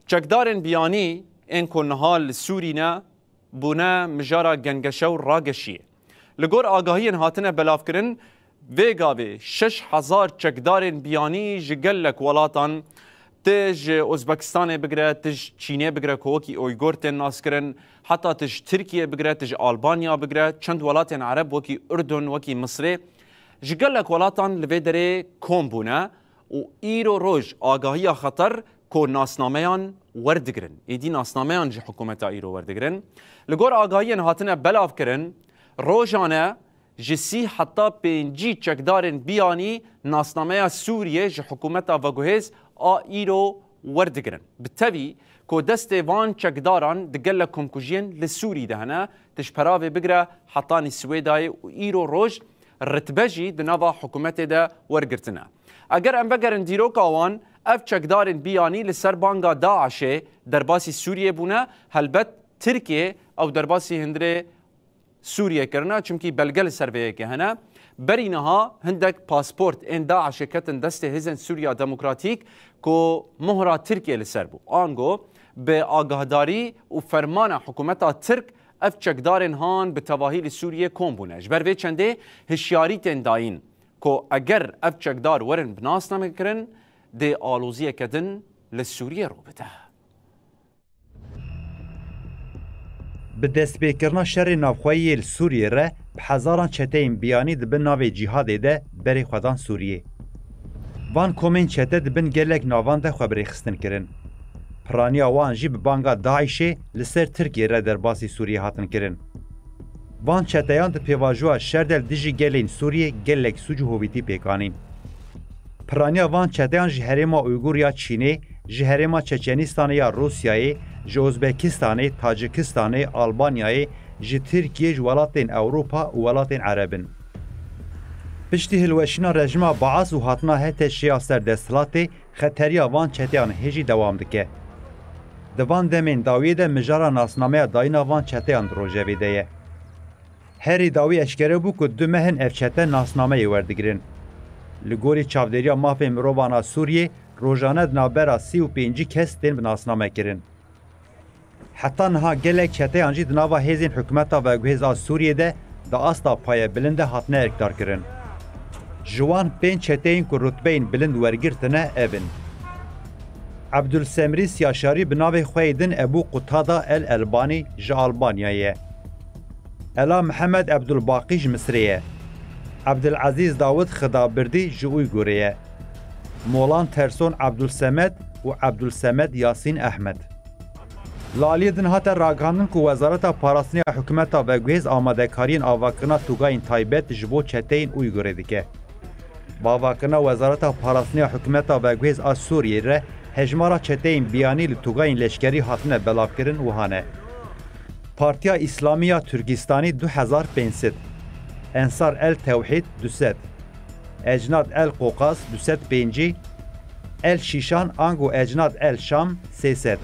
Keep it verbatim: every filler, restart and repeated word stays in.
Çekdarên biyanî ên ku niha li Sûrî ne, bûne mijara gengeşe û rageşiyê. Li gor agahiyên hatine belavkirin, vê gavê şeş hezar çekdarên biyanî ji gelek welatan, ti ji Uzbekistanê bigire, ti ji Çînê bigire ku wekî Uygur tên naskirin, heta ti ji Tirkiyê bigire, ti ji Albanya bigire, çend welatên Ereb wekî Urdun, wekî Misrê, ji gelek welatan li vê derê kom bûne û îro roj agahiya xeter ku nasnameyan werdigirin. Êdî nasnameyan ji hikûmeta îro werdigirin. Li gor agahiyên hatine belavkirin, rojane ji sî heta pêncî çekdarên biyanî nasnameya Sûriyê ji hikûmeta veguhêz a îro werdigirin. Bi tevî ku destê van çekdaran di gelek komkujiyên li Sûrî de hene, ti ji peravê bigire hetanî Swêdayê û îro roj ritbe jî di nava hikûmetê de wergirtine. Eger em vegerin dîroka wan, ev çekdarên biyanî li ser banga DAIŞ'ê derbasî Sûriyê bûne, helbet Tirkiye ew derbasî hundirê Sûriyê kirine, çimkî belge li ser vê yekê hene. Berî niha hindek pasport ên DAIŞ'ê ketin destê Hêzên Sûriya Demokratîk ku mohra Tirkiyê li ser bû. Ango bi agahdarî û fermana hikûmeta Tirk ev çekdarên han bi tevahî li Sûriyê kom bûne. Ji ber vê çendê hişyarî tên dayîn ku eger ev çekdar werin bi nasnamekirin, dê aloziyeke din li Sûriyê rû bide. Bi destpêkirina şerê navxweyî yê li Sûriyê re, bi hezaran çeteyên biyanî di bin navê cîhadê de berê xwe dan Sûriyê. Van komên çete di bin gelek navan de xwe bi rêxistin kirin. Piraniya wan jî bi banga DAIŞ'ê li ser Tirkiyê re derbasî Sûriyê hatin kirin. Van çeteyan di pêvajoya şer de li dijî gelên Sûriyê gelek sûc û hovîtî pêk anîn. Piraniya van çeteyan ji herêma Uygur ya Çînê, ji herêma Çeçenistanê ya Rûsyayê, ji Ozbekistanê, Tacikistanê, Albanyayê, ji Tirkiyê, ji welatên Ewropa û welatên Ereb in. Piştî hilweşîna rejîma Baas û hatina HTŞ'ê ya ser desthilatê, xeteriya van çeteyan hê jî dewam dike. Di van demên dawiyê de mijara nasnameya dayîna van çeteyan di rojevê de ye. Herî dawî eşkere bû ku du meh in ev çete nasnameyê werdigirin. Li gorî Çavdêriya Mafên Mirovan a Sûriyê, rojane di navbera sî û pêncî kes tên bi nasname kirin. Heta niha gelek çeteyan jî di nava hêzên hikûmeta veguhêz a Sûriyê de di asta paye bilind de hatine erkdarkirin. Ji wan pênc çeteyên ku rutbeyên bilind wergirtine ev in: Ebdulsemrî Siyaşarî bi navê xwe yê din Ebû Qutada El Elbanî ji Albanyayê ye. Ela Mihemed Ebdulbaqî ji Misrê ye. Ebdulezîz Dawid Xidabirdî ji Uygurê ye. Molan Terson Ebdulsemed û Ebdulsemed Yasîn Ehmed. Li aliyê din hate ragihandin ku Wezareta Parastinê ya Hikûmeta Veguhêz amadekariyên avakirina tûgayên taybet ji bo çeteyên Uygurê dike. Bi avakirina Wezareta Parastinê ya Hikûmeta Veguhêz a Sûriyê re hejmara çeteyên biyanî li tûgayên leşkerî hatine belavkirin wiha ne: Partiya Îslamî ya Tirkîstanî du hezar pênc sed, Ensar El Tewhîd du sed, Ecnad El Qoqas du sed pêncî, El Şîşan ango Ecnad El Şam sê sed.